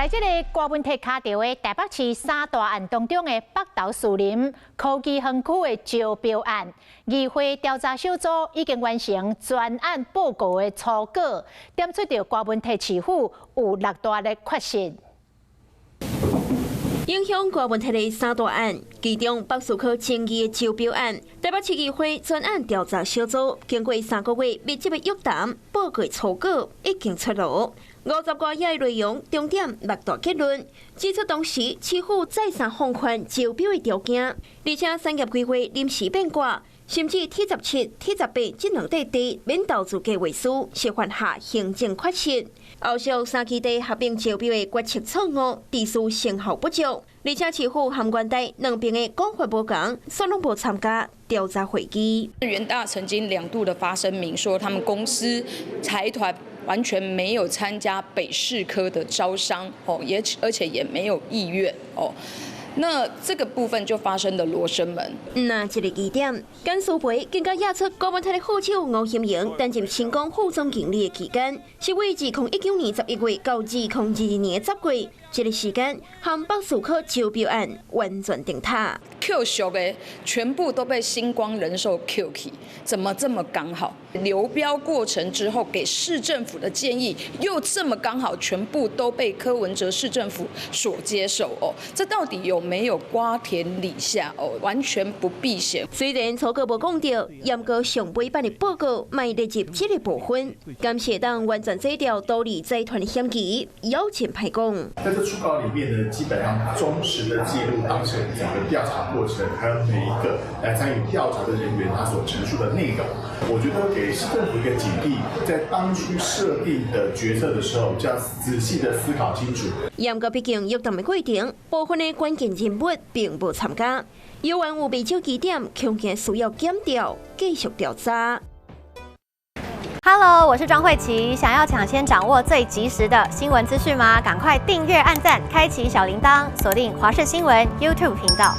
來這个柯文哲跤著的台北市三大案當中的北投士林科技園區的招標案，議會調查小組已經完成全案報告的初稿，點出著柯文哲市府有六大的缺失。影響柯文哲的三大案，其中北士科爭議的招標案，台北市議會專案調查小組經過3個月密集的約談，報告初稿已經出爐。50外頁的內容，重點六大結論，指出當時市府再三放寬招標的條件，而且產業規劃臨時變卦，甚至 T17、T18這兩塊地免投資計劃書，是犯下行政缺失。後續三期地合併招標的決策錯誤，致使成效不足，而且市府和元大兩邊的講法無仝，煞攏無參加調查會議。元大曾經兩度的發聲明說，他們公司財團完全沒有參加北士科的招商，哦，也而且也沒有意願，哦。那這個部分就發生了羅生門。那這個疑點，簡書培更加惹出柯文哲的副手吳欣盈擔任新光副總經理的期間，是為2019年11月到2022年10月，這個時間和北士科招標案完全定塔。 抾俗的全部都被新光人壽抾去，怎麼這麼剛好？流標過程之後，給市政府的建議又這麼剛好，全部都被柯文哲市政府所接受哦。這到底有沒有瓜田李下哦？完全不避嫌。雖然初稿無講著，毋過上尾版的報告嘛列入這個部分，感謝黨完全遮掉都利財團的嫌疑，邀請派講。在這初稿裡面呢，基本上忠實的記錄當時整個調查過程，還有每一個來參與調查的人員他所陳述的內容。我覺得給市政府一個警惕，在當初設定的決策的時候，就要仔細的思考清楚。嚴格畢竟約談的過程，部分的關鍵人物並無參加，猶原有袂少疑點，恐驚需要檢調，繼續調查。 Hello，我是莊慧琪。想要搶先掌握最及時的新聞資訊嗎？趕快訂閱、按讚、開啟小鈴鐺，鎖定華視新聞 YouTube 頻道。